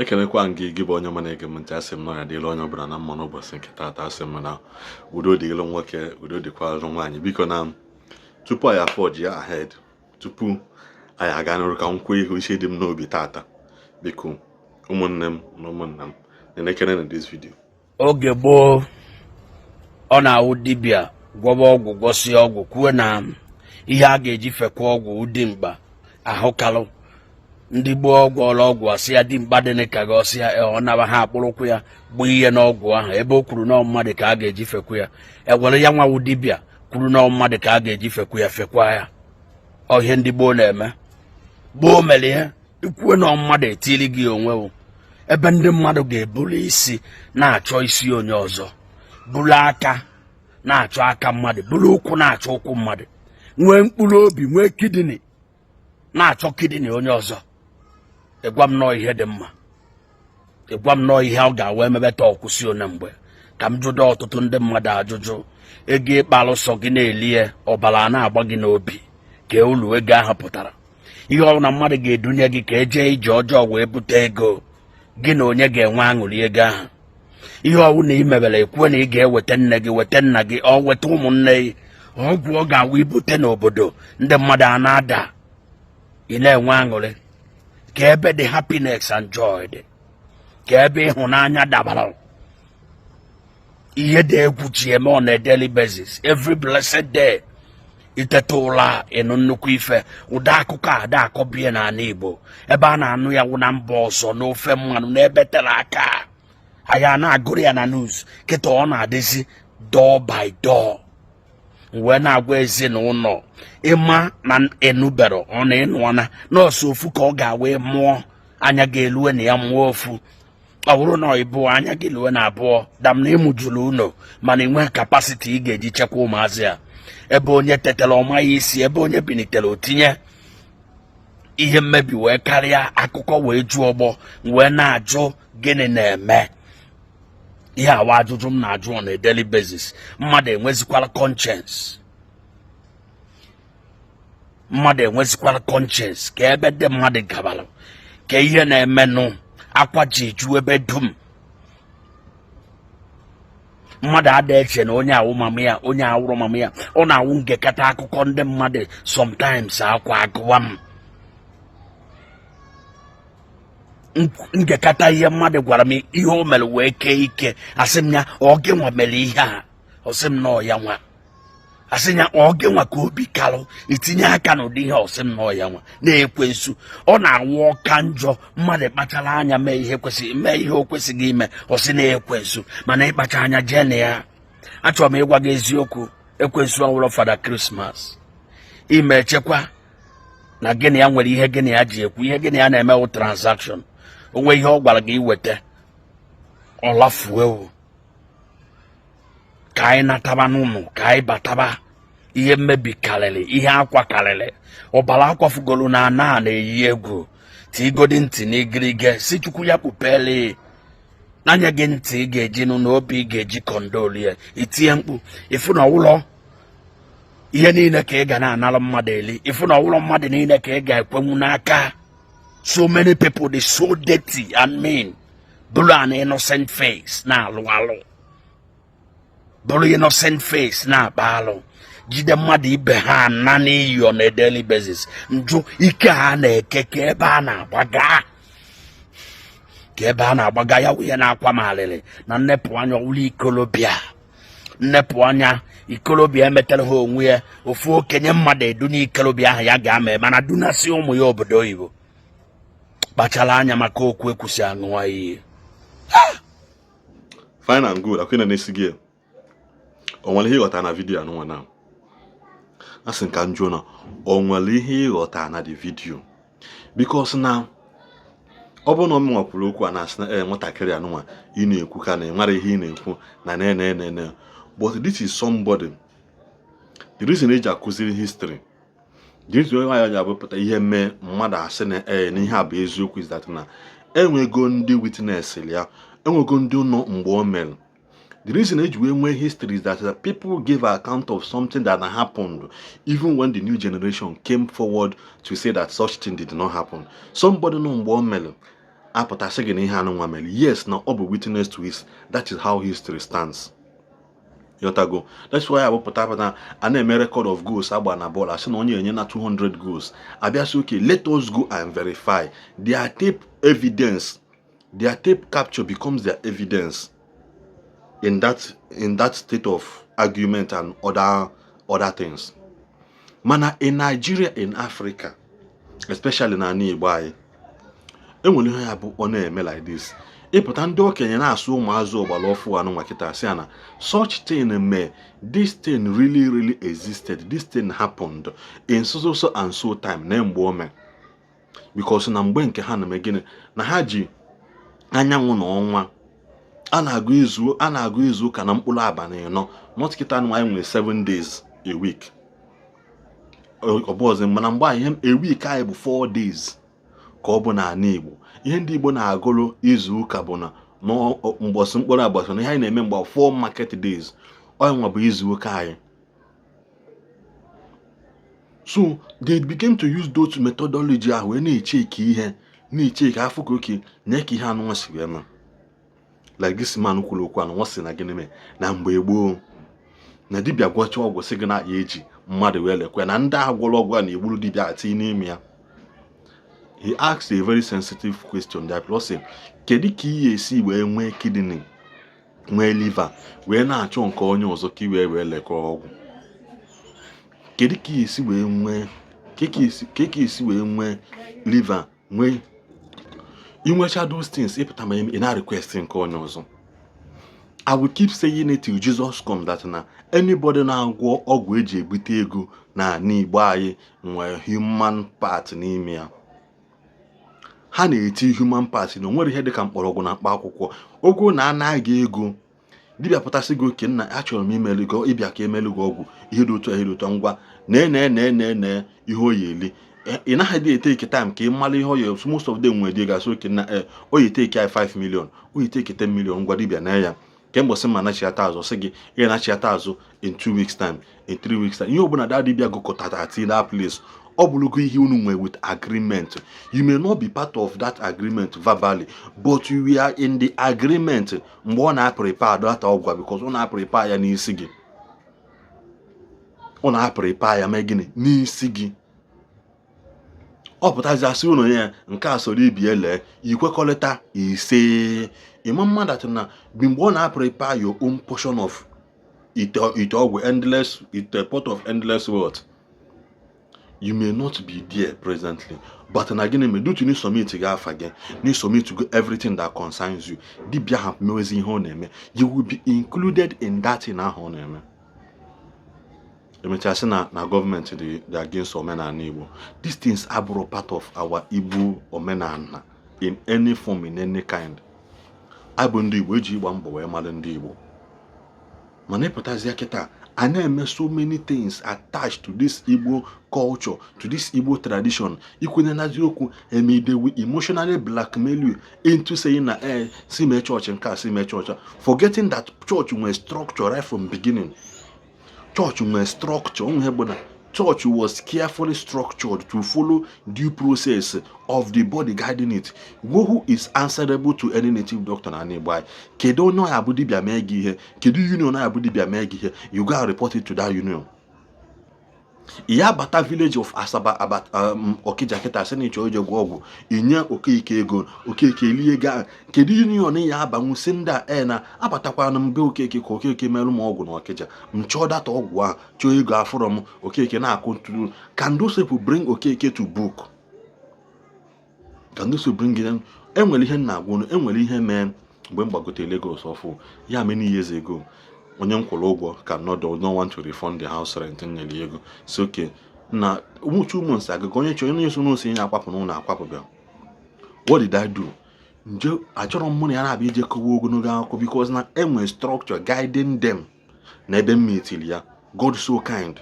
Ekelekwa m gị, gị bụ onye ọma na-ege m ntị. Asị m na ọ ya dịrị onye ọbụla na mma n'ụbọchị nke taata. Asị m na udo dịrị nwoke, udo dịkwara nwaanyị. Biko, na tupu anyị forge ya ahead, tupu anyị aga n'iru, ka m kwuo ihe isi dị m n'obi tata. Biko, ụmụnne m na ụmụnna m, na-elekere na this video. Oge gboo, ọ na-awụ dibịa gwọba ọgwụ, gwọsie ọgwụ, kwuo na ihe a ga-eji fekwa ọgwụ dimkpa ahụkalụ. Ndị gboo gwọrọ ọgwụ, asị ya dimkpa dị ka gị, ọsị ya ọ naba ha akpụrụkwụ ya gbuo ihe n'ọgwụ ahụ. Ebe o kwuru na mmadụ ka a ga-eji fekwa ya, ewere ya nwawu dibịa kwuru na mmadụ ka a ga-eji fekwa ya, fekwa ya. Ọ ihe ndị gboo na-eme. Gboo mere ihe ikwuo na mmadụ etiri gị onwe, ebe ndị mmadụ ga-eburu isi na-achọ isi onye ọzọ, buru aka na-achọ aka mmadụ, buru ụkwụ na-achọ ụkwụ mmadụ, nwee mkpụrụ obi, nwee kidney na-achọ kidney onye ọzọ. Ịgwa m nọọ ihe dị mma, ịgwa m nọọ ihe ọ ga-awa emebeta ọkwụsị one mgbe ka m jụdo ọtụtụ ndị mmadụ ajụjụ. Ego ịkpa alụsọ gị na-elie, ọbara na-agba gị n'obi, ka ulu ego ahụ pụtara. Ihe ọbụla mmadụ ga-edunye gị ka ejee ije ọjọọ wee bute ego, gị na onye ga-enwe aṅụrị ego ahụ? Ihe ọbụla ị mebere, ekwuo na ị ga-eweta nne gị, weta nna gị, ọ weta ụmụnne gị, ọgwụ ọ ga-awụ ibute n'obodo, ndị mmadụ a na-ada, ị na-enwe aṅụrị. Ka ebe dị happiness and joy dị, ka ebe ịhụnanya dabara. Ihe dị egwu ji eme on a daily basis, every blessed day iteta ụla, ịnụ nnukwu ife. Ụda akụkọ a ada akọbie n'ala Igbo, ebe a na-anụ ya wụ na mba ọzọ, n'ofe mmanụ, n'ebe tere aka. Anyị a na-agụrụ ya na news. Kịta ọ na-adịzi door by door. Wee na-agwa ezinụlọ, ịma na enubero ọ na ịnụọna nọọsụ ofu ka ọ ga-wee mụọ anya ga-elue na ya mụọ ofu. Ọ bụrụ na ọ bụ anya gị lue na abụọ dam na ịmụjuru ụlọ, mana ị nwee capacity ị ga-eji chekwa ụmụazị a. Ebe onye tetara ọmaghị isi, ebe onye bilitere otinye ihe mmebi wee karịa, akụkọ wee ju ọgbọ. Wee na-ajụ, gịnị na-eme ihe awa? Ajụjụ m na-ajụ on a daily basis. Mmadụ enwezikwala conscience? Mmadụ enwezikwala conscience? Ka ebe ndị mmadụ gabara, ka ihe na-emenụ, akwa ji eju ebe dum. Mmadụ ada eche na onye awụ mama ya, onye awụrụ mama ya. Ọ na-awụ ngekata akụkọ ndị mmadụ, sometimes akwa agụwa m. Ngekata ihe mmadụ gwara m, ihe o mere wee kee ike, asị m ya, ọ gị nwa mere ihe a? Ọ sị m na ọ ya nwa. Asị ya, ọ gị nwa ka obi kalụ itinye aka n'ụdị ihe? Ọ sị m na ọ ya nwa. Na-ekwensu ọ na-awụ ọka njọ. Mmadụ kpachara anya mee ihe kwesịrị, mee ihe o kwesịghị ime, ọ sị na ekwensu. Mana ịkpacha anya jee na ya, achọrọ m ịgwa gị eziokwu, ekwensu ọwụrọ Father Christmas. Ime echekwa na gịnị ya nwere ihe gịnị ya ji ekwu ihe gịnị ya na-emewu transaction. Onwe ihe ọ gwara gị iweta, ọ lafuo ewu. Ka anyị nataba n'ụlọ, ka anyị bataba. Ihe mmebi karịrị, ihe akwa karịrị, ọbara akwafugolu na ana na-eyi egwu. Tigodi ntị n'igirige, si Chukwu ya kpupele n'anya gị ntị ị ga-eji nụ na obi ị ga-eji condole ya. Itinye mkpu ịfụ na ụlọ ihe niile ka ị ga na-anara mmadụ eli, ịfụ na ọwụlọ mmadụ niile ka ị ga-ekwenwu n'aka. So many people dey so dirty and mean, bụrụ an innocent face na-alụ alụ, bụrụ innocent face na-akpa alụ, jide mmadụ ibe ha na n'iyi on a daily basis. Njụ ike a na-eke, ka ebe a na-agbaga, ka ebe a na-agbaga ya wụ ihe na-akwa m alịrị na nnepụ anya. Ọwụla ikolobịa, nnepụ anya ikolobịa emetara ha onwe ya. Ofu okenye mmadụ edu n'ikolobịa ahụ ya ga-ama, mana dunasị ụmụ ya obodo oyibo. Kpachara anya maka okwu ekwusi aṅụọ iyi. Fine and good. Akwụna na-esi gị, o nwere ihe ịghọta na video anụnwa? Na a sị ka m jụọ na o nwere ihe ịghọta na the video, because na ọ bụrụ na ọ mụnwa kwuru okwu a, na-asị na ee, nwatakịrị anụnwa ị na-ekwu ka na ị mara ihe ị na-ekwu na na na na na. But this is somebody, the reason eji akụziri history, the reason why ya abụpụta ihe mee mmadụ asị na ee, na ihe a bụ eziokwu, is that na enwego ndị witness ya, enwego ndị nọ mgbe o mere. The reason eji wee nwee history is that the people give account of something that happened even when the new generation came forward to say that such thing did not happen. Somebody nọ mgbe o mere. Apụtasị gị na ihe anụnwa mere, yes, na ọ bụ witness to it. That is how history stands. Yotago, that's why abụpụta pụta a na-eme record of goals agba na bọọlụ, asị na onye enye na 200 goals. Abịa sị, "Okay, let us go and verify their tape evidence." Their tape capture becomes their evidence in that state of argument and other things. Mana in Nigeria, in Africa, especially na ala Igbo anyị, enwere ihe ya bụ ọ na-eme like this. Ịpụta, ndị okenye na-asụ ụmụazụ ọgbara ọfụ anụ kịta, sị ya na such thing mee, this thing really really existed, this thing happened in so so so and so time, na mgbe o mee, because na mgbe nke ha na-eme gịnị, na ha ji anyanwụ na ọnwa a na-agụ izu, a na-agụ izu ụka na mkpụrụ abalị 4, not kịta nụ anyị nwere 7 days a week. Ọ bụ ọzọ, mana mgbe anyị a week anyị bụ 4 days ka ọ bụ n'ala Igbo. Ihe ndị Igbo na-agụrụ izu ụka bụ na mgbọsị mkpụrụ agbasa na ihe anyị na-eme mgbe 4 market days, ọ nwa bụ izu ụka anyị. So they begin to use those methodology ahụ wee na-echeki ihe, na-echeki afọ ka oke nye ka ihe anụnwa si wee mee. Like this man kwuru okwu anụ, sị na gịnị mee na mgbe gboo, na dibịa gwọcha ọgwụ, sị gị na ya eji mmadụ wee lekwe na ndị ahụ gwọrọ ọgwụ a na-egburu dibịa ati n'ime ya. He asked a very sensitive question there. Plus, kedu ka ị esi wee nwee kidney, nwee liver, wee na-achọ nke onye ọzọ ka ị wee lekọ ọgwụ? Kedu ka ị esi wee nwee, ka esi wee nwee liver, nwee inwecha those things, ịpụta ma ị na-request nke onye ọzọ? I will keep saying it till Jesus come that na anybody na-agwọ ọgwụ eji ebute ego na n'Igbo anyị nwere human part n'ime ya. Ha na-eti human part na onwere ihe dịka mkpọrọgwụ na mkpa akwụkwọ. Ogo na anaghị ego dibịa pụtasị gị, oke nna, achọrọ m imelu gị, ịbịa ka emelu gị ọgwụ, ihe dị otu a, ihe dị otu a, ngwa, nee nee nee nee nee ihe o yi eli. Ị naghị dị etake time ka ị mara ihe o yi. Most of them nwere dị gasị, oke nna, o yi take anyị 5 million, o yi take 10 million, ngwa dibịa, nee ya kemgbe sị ma nachiata azụ, sị gị ị nachiata azụ in 2 weeks time, in 3 weeks time. Ihe ọbụla da dibịa gụkọtara ati that place, ọ bụrụgo ihe unu nwere with agreement. You may not be part of that agreement verbally, but you are in the agreement mgbe ọ na-prepare data ọgwụ, because ọ na-prepare ya n'isi gị. Ọ na-prepare ya mee gịnị n'isi gị? Ọ pụtazi asị unu ya nke a soro ibi ele ikwekọrịta ise ịma mmadụ atụ na mgbe ọ na-prepare your own portion of ite ọgwụ, endless ite, pot of endless wealth. You may not be there presently, but na gịnị mere due to na submit gị afa gị, na submit go everything that concerns you, dibịa ha mewezi ihe ọ na-eme, you will be included in that thing ahụ ọ na-eme. Emechaa sị na gọọmenti dị against omenala Igbo. These things abụrụ part of our Igbo omenala in any form, in any kind. Abụ ndị Igbo eji ịgba mbọ wee mara ndị Igbo, mana ịpụtazie kịta a na-eme so many things attached to this Igbo culture, to this Igbo tradition. Ikwenye na okwu eme, they will emotionally blackmail you into saying na si mee chọọchị nke a, si mee chọọchị a, forgetting that church nwere structure right from beginning. Church nwere structure onwe bụ na church was carefully structured to follow due process of the body guiding it. Go who is answerable to any native doctor na Igbo anyị? Kedu onye ọ ya bụ dibịa mee gị ihe? Kedu union ọ ya bụ dibịa mee gị ihe? You go and report it to that union. Ya bata village of Asaba, Okija kịta, sị na ịchọ ije gwọ ọgwụ, inye Okeke ego, Okeke elie ego ahụ. Kedu union ya abanwu si ndị a e na abatakwana mbe Okeke ka Okeke merụ m ọgwụ na Okija, m chọọ data ọgwụ ahụ, chọọ ego afụrọ m, Okeke na-akụ ntụrụ? Can those people bring Okeke to book? Can those people bring them? Enwere ihe m na-agwa unu. Enwere ihe mee mgbe m gbagotere Lagos ọfụ ya many years ago. Onye m kwụrụ ụgwọ ka not no want to refund the house rent m nyere ya ego, so okay, na 2 months agago, onye chọrọ onye so n'osi ya akwapụ n'ụlọ akwapụ bịa. What did I do? Nje achọrọ m mụ na ya na-abịa ije kọwa ogologo akụkọ, because na enwere structure guiding them na ebe m metiri ya. God so kind,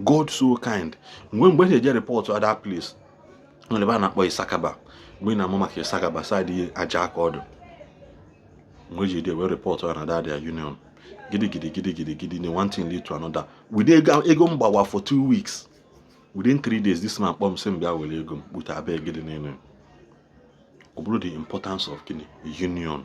God so kind. Mgbe m eje report other place, nwere ebe a na-akpọ Isakaba. Mgbe ị na-amụ maka Isakaba side aja aka ọdụ, mgbe eji wee report ya na that their union, gidi gidi gidi gidi gidi, na one thing lead to another. Within ego m gbawa for 2 weeks, within 3 days, this man kpọm sị m bịa were ego m kpute abịa gidi niile. Ọ bụrụ the importance of gịnị? Union,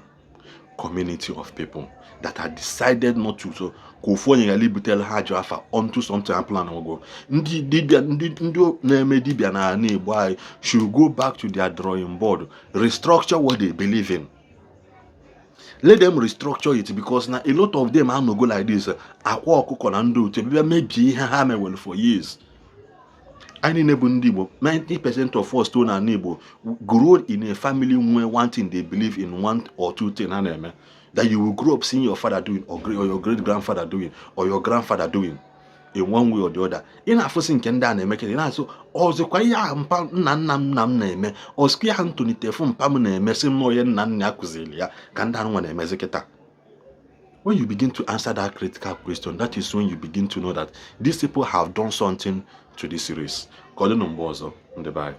community of people that had decided not to, so ka ofu onye ghara ibutere ha ajọ afa onto something a plan ogo. Ndị dibịa, ndị na-eme dibịa na ala Igbo anyị should go back to their drawing board, restructure what they believe in. Let them restructure it, because na a lot of them anọgo like this. Akwa Ọkụkọ na ndị otu bịa mebie ihe ha mewere for years. Anyị niile bụ ndị Igbo, 90% of us to na Igbo grow in a family nwee one thing they believe in, one or two thing ha na-eme that you will grow up seeing your father doing or your great grandfather doing or your grandfather doing in one way or the other. Ị na-afụsị nke ndị a na-eme kịta, ị na-asụ ọzọkwa ihe ahụ mpa nna nna m nna m na-eme, ọzọkwa ihe ahụ ntolite fụ mpa m na-eme, sị m na onye nna nna ya kụziri ya ka ndị anụnwa na-emezi kịta. When you begin to answer that critical question, that is when you begin to know that these people have done something to this race. Ka ọ dị na mgbe ọzọ, ndị be anyị.